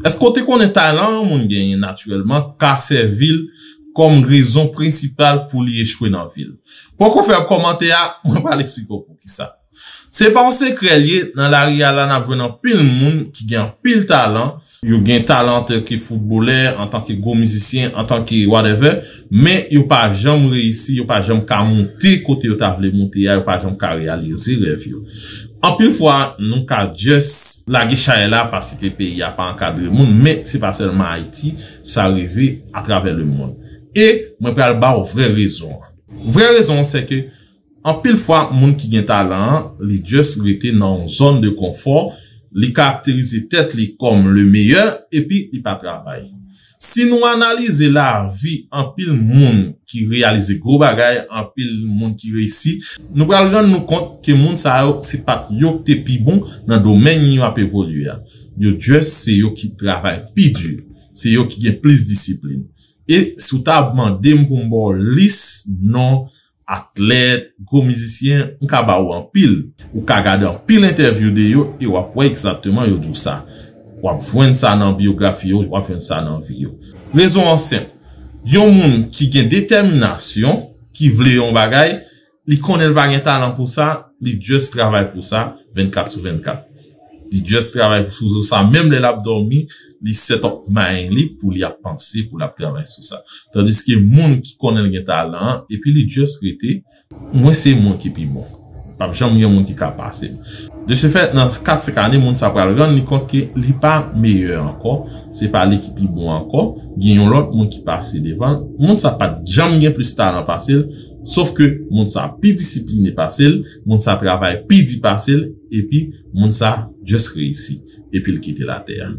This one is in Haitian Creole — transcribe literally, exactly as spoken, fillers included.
Èske w te konnen talan yon moun genyen natirèlman ka sèvi l kòm rezon prensipal pou li echwe nan vi l? Poko fè kòmantè a, mwen pral eksplike w poukisa. Se pa yon sekrè l ye, nan lari a la n ap jwenn anpil moun ki gen anpil talan. Yo gen talan antanke foutbolè, antanke gwo mizisyen, antanke whatever, men yo pa janm reyisi, yo pa janm ka moute kote yo ta vle moute a, yo pa janm ka reyalize rèv yo. Anpil fwa, nou ka just lage chay la paske peyi a pa ankadre moun, men se pa sèlman Ayiti, sa rive atravè lemonn. E mwen pral ba w vrè rezon an. Vrè rezon an, se ke anpil fwa, moun ki gen talan an, li just rete nan yon zòn de konfò, li karakterize tèt li kòm le meilleur, epi li pa travay. Si nou analize lavi anpil moun ki reyalize gwo bagay, anpil moun ki reyisi, nou pral rann nou kont ke moun sa yo, se pa t yo ki te pi bon nan domèn yo ap evolye a. Yo just se yo ki travay pi di, se yo ki gen plis disiplin. E si w ta mande m pou m ba w lis non atlèt, gwo mizisyen, m ka ba w anpil. Ou ka gade anpil entèvyou de yo e w ap wè egzakteman yo di w sa. W ap jwenn sa nan biyografi yo, w ap jwenn sa nan vi yo. Rezon an senp. Yon moun ki gen detèminasyon, ki vle yon bagay, li konnen l pa gen talan pou sa, li just travay pou sa vennkat sou vennkat. Li just travay sou sa, menm lè l ap dòmi, li set up mind li pou li ap panse, pou l ap travay sou sa. Tandiske moun ki konnen l gen talan an, epi li just rete, mwen se moun ki pi bon. P ap janm gen moun ki ka pase m. De ce fait, nan kat senk ane, moun sa pral rann li kont ke li pa meyè ankò, se pa li ki pi bon ankò, gen yon lòt moun ki pase devan l. Moun sa pa t janm gen plis talan pase l, sof ke moun sa pi disipline pase l, moun sa travay pi di pase l, epi moun sa just reyisi, epi l kite latè a.